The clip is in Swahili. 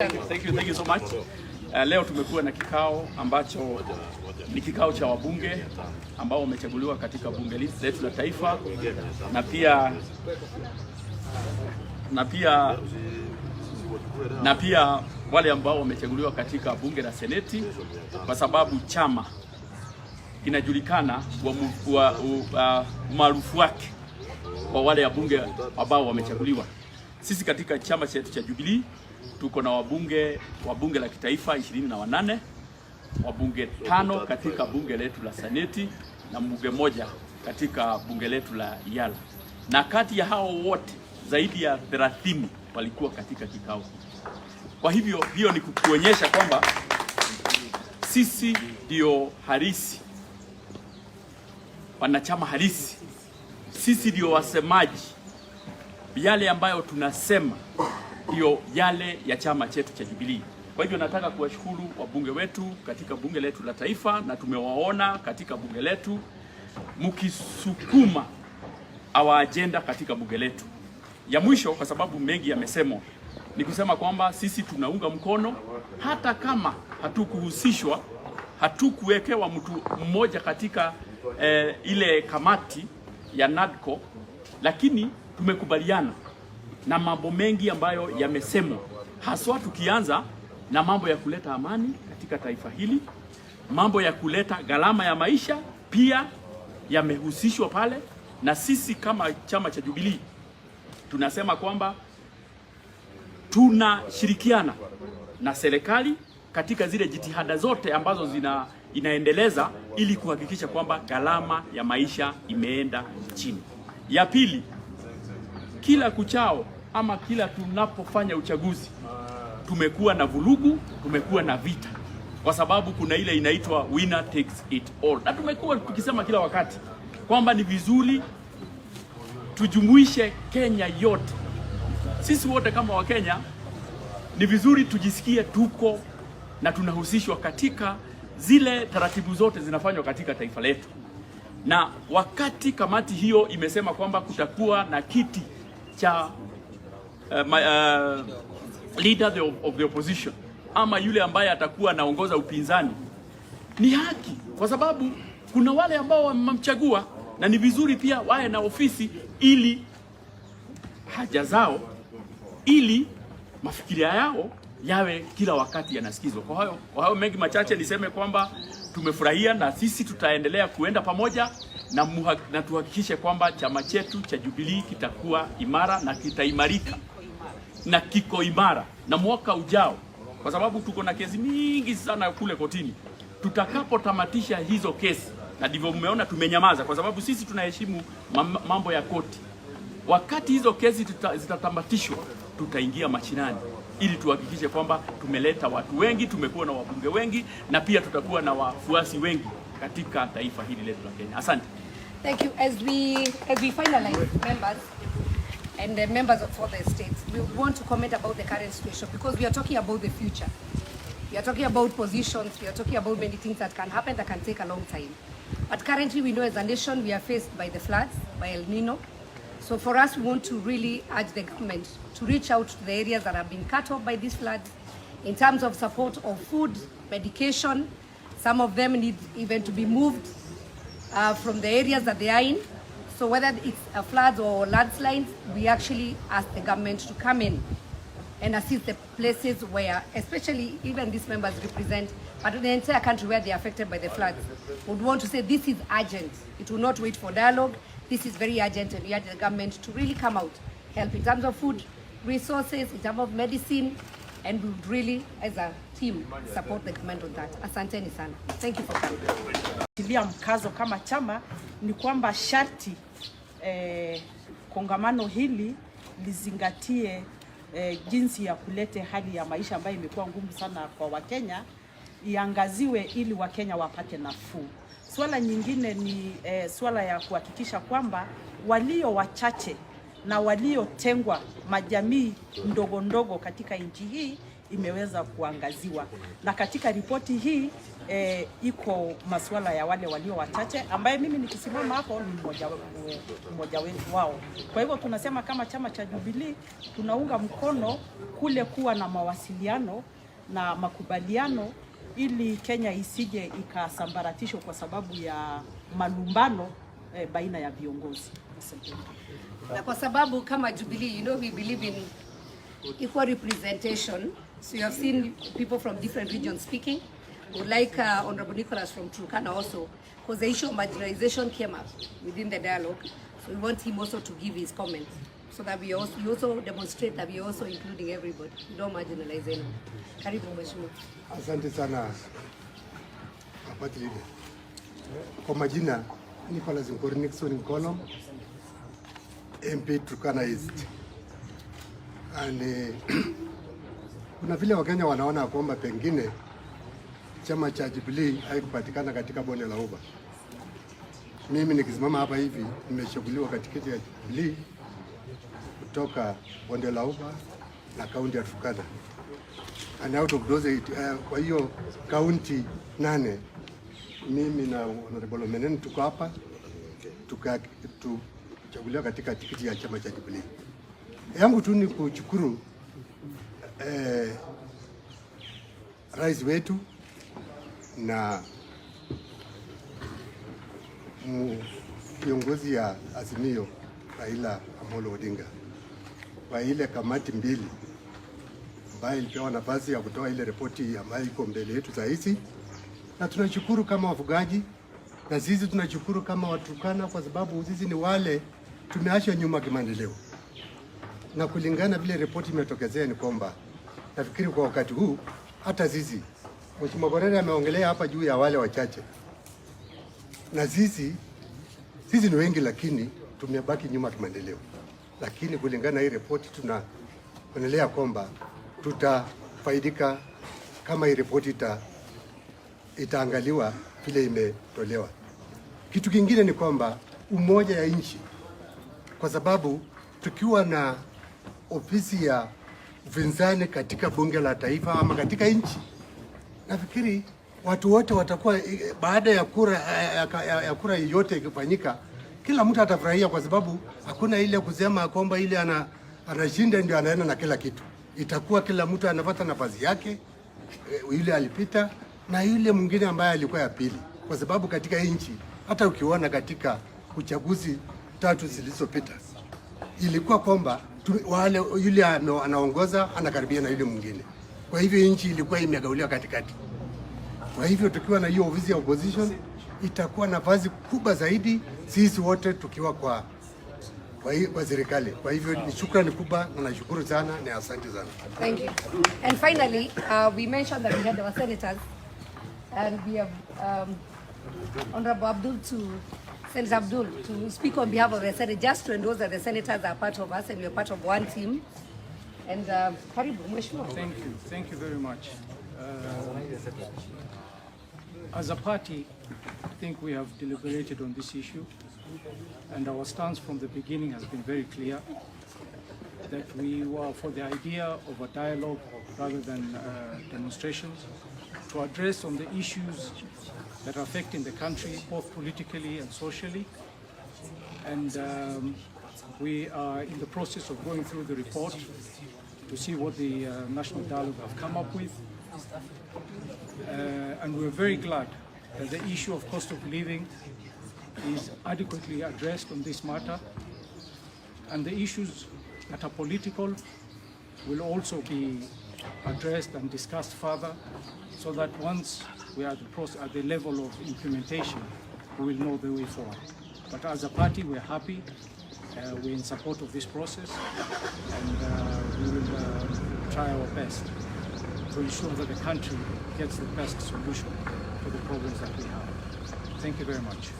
Thank you, thank you so much. Leo tumekuwa na kikao ambacho ni kikao cha wabunge ambao wamechaguliwa katika bunge letu la taifa na pia wale ambao wamechaguliwa katika bunge la seneti, kwa sababu chama kinajulikana wa umaarufu wake kwa wale wabunge ambao wamechaguliwa. Sisi katika chama chetu cha Jubilee tuko na wabunge wa bunge la kitaifa 28, wabunge 5 katika bunge letu la seneti na mbunge moja katika bunge letu la EALA, na kati ya hao wote zaidi ya 30 walikuwa katika kikao hiki. Kwa hivyo hiyo ni kukuonyesha kwamba sisi ndio halisi wanachama halisi, sisi ndio wasemaji, yale ambayo tunasema ndio yale ya chama chetu cha Jubilee. Kwa hivyo nataka kuwashukuru wabunge wetu katika bunge letu la taifa, na tumewaona katika bunge letu mkisukuma our agenda katika bunge letu. Ya mwisho, kwa sababu mengi yamesemwa, ni kusema kwamba sisi tunaunga mkono hata kama hatukuhusishwa, hatukuwekewa mtu mmoja katika ile kamati ya NADCO, lakini tumekubaliana na mambo mengi ambayo yamesemwa, haswa tukianza na mambo ya kuleta amani katika taifa hili, mambo ya kuleta gharama ya maisha pia yamehusishwa pale, na sisi kama chama cha Jubilee tunasema kwamba tunashirikiana na serikali katika zile jitihada zote ambazo inaendeleza ili kuhakikisha kwamba gharama ya maisha imeenda chini. Ya pili, kila kuchao ama kila tunapofanya uchaguzi tumekuwa na vurugu, tumekuwa na vita, kwa sababu kuna ile inaitwa winner takes it all, na tumekuwa tukisema kila wakati kwamba ni vizuri tujumuishe Kenya yote. Sisi wote kama Wakenya ni vizuri tujisikie tuko na tunahusishwa katika zile taratibu zote zinafanywa katika taifa letu. Na wakati kamati hiyo imesema kwamba kutakuwa na kiti cha leader of the opposition ama yule ambaye atakuwa anaongoza upinzani, ni haki, kwa sababu kuna wale ambao wamemchagua, na ni vizuri pia wawe na ofisi ili haja zao, ili mafikiria yao yawe kila wakati yanasikizwa. Kwa hayo mengi machache niseme kwamba tumefurahia na sisi tutaendelea kuenda pamoja na tuhakikishe kwamba chama chetu cha Jubilee kitakuwa imara na kitaimarika na kiko imara, na mwaka ujao, kwa sababu tuko na kesi mingi sana kule kotini, tutakapotamatisha hizo kesi, na ndivyo mmeona tumenyamaza, kwa sababu sisi tunaheshimu mambo ya koti. Wakati hizo kesi zitatamatishwa, tutaingia mashinani ili tuhakikishe kwamba tumeleta watu wengi, tumekuwa na wabunge wengi na pia tutakuwa na wafuasi wengi katika taifa hili letu la Kenya. Asante. Thank you. As we finalize, members and the members of other states, we want to comment about the current situation because we are talking about the future. We are talking about positions, we are talking about many things that can happen that can take a long time. But currently, we know as a nation we are faced by the floods, by El Nino. So for us, we want to really urge the government to reach out to the areas that have been cut off by these floods in terms of support of food, medication. Some of them need even to be moved from the areas that they are in. So whether it's floods or landslides, we actually ask the government to come in and assist the places where, especially even these members represent, but the entire country where they are affected by the floods, would want to say this is urgent. It will not wait for dialogue. This is very urgent, and we urge the government to really come out, help in terms of food, resources, in terms of medicine, and we would really, as a team, support the government on that. Asanteni sana. Thank you for coming. Tilia mkazo kama chama ni kwamba sharti kongamano hili lizingatie jinsi ya kulete hali ya maisha ambayo imekuwa ngumu sana kwa Wakenya iangaziwe ili Wakenya wapate nafuu. Swala nyingine ni swala ya kuhakikisha kwamba walio wachache na waliotengwa majamii ndogo ndogo katika nchi hii imeweza kuangaziwa, na katika ripoti hii iko masuala ya wale walio wachache, ambaye mimi nikisimama hapo ni mmoja wao. Kwa hivyo tunasema kama chama cha Jubilee tunaunga mkono kule kuwa na mawasiliano na makubaliano ili Kenya isije ikasambaratishwa kwa sababu ya malumbano baina ya viongozi. Asante. Na kwa sababu kama Jubilee, we believe in equal representation. So you have seen people from different regions speaking. We would like Honorable Nicholas from Turkana also, because the issue of marginalization came up within the dialogue. So we want him also to give his comments so that we also demonstrate that we are also including everybody. We don't marginalize anyone. Karibu, Mheshimiwa. Asante sana, party leader. Kwa majina, Nicholas Nkori Nixon Nkolom, MP Turkana East. And kuna vile Wakenya wanaona kwamba pengine chama cha Jubilee haikupatikana katika bonde la Ufa. Mimi nikisimama hapa hivi nimechaguliwa katikati ya Jubilee kutoka bonde la Ufa na kaunti ya Turkana, and out of those eight, kwa hiyo kaunti nane, mimi na Honorable Lomenen tuko hapa tuchaguliwa katika tikiti ya chama cha Jubilee. Yangu tu ni kushukuru rais wetu na kiongozi ya Azimio, Raila Amolo Odinga, kwa ile kamati mbili ambayo ilipewa nafasi ya kutoa ile ripoti ambayo iko mbele yetu saa hizi, na tunashukuru kama wafugaji, na sisi tunashukuru kama Waturkana kwa sababu sisi ni wale tumeachwa nyuma kimaendeleo, na kulingana vile ripoti imetokezea ni kwamba nafikiri kwa wakati huu hata sisi, Mheshimiwa Korere ameongelea hapa juu ya wale wachache, na sisi ni wengi, lakini tumebaki nyuma kimaendeleo. Lakini kulingana na hii ripoti tunaonelea kwamba tutafaidika kama hii ripoti itaangaliwa vile imetolewa. Kitu kingine ni kwamba umoja ya nchi, kwa sababu tukiwa na ofisi ya upinzani katika bunge la taifa ama katika nchi, nafikiri watu wote watakuwa, baada ya kura yoyote ikifanyika, kila mtu atafurahia, kwa sababu hakuna ile kusema kwamba ile anashinda ndio anaenda na kila kitu. Itakuwa kila mtu anapata nafasi yake, yule alipita na yule mwingine ambaye alikuwa ya pili, kwa sababu katika nchi hata ukiona katika uchaguzi tatu zilizopita ilikuwa kwamba wale yule anaongoza anakaribia na yule mwingine. Kwa hivyo nchi ilikuwa imegauliwa katikati. Kwa hivyo tukiwa na hiyo ofisi ya opposition itakuwa nafasi kubwa zaidi sisi wote tukiwa kwa serikali. Kwa hivyo ni shukrani kubwa na nashukuru sana na asante sana. Thank you. And finally, we mentioned that we had our senators, and we have Honorable Abdul to Senator Abdul to speak on behalf of the Senate, just to endorse that the senators are part of us and we are part of one team. And karibu, Mheshimiwa. Thank you. Thank you very much. As a party, I think we have deliberated on this issue, and our stance from the beginning has been very clear that we were for the idea of a dialogue rather than demonstrations to address on the issues that are affecting the country, both politically and socially. And we are in the process of going through the report to see what the National Dialogue have come up with. And we're very glad that the issue of cost of living is adequately addressed on this matter. And the issues that are political will also be addressed and discussed further so that once we are at the level of implementation, we will know the way forward. But as a party, we're happy. We're in support of this process, and we will try our best to ensure that the country gets the best solution to the problems that we have. Thank you very much.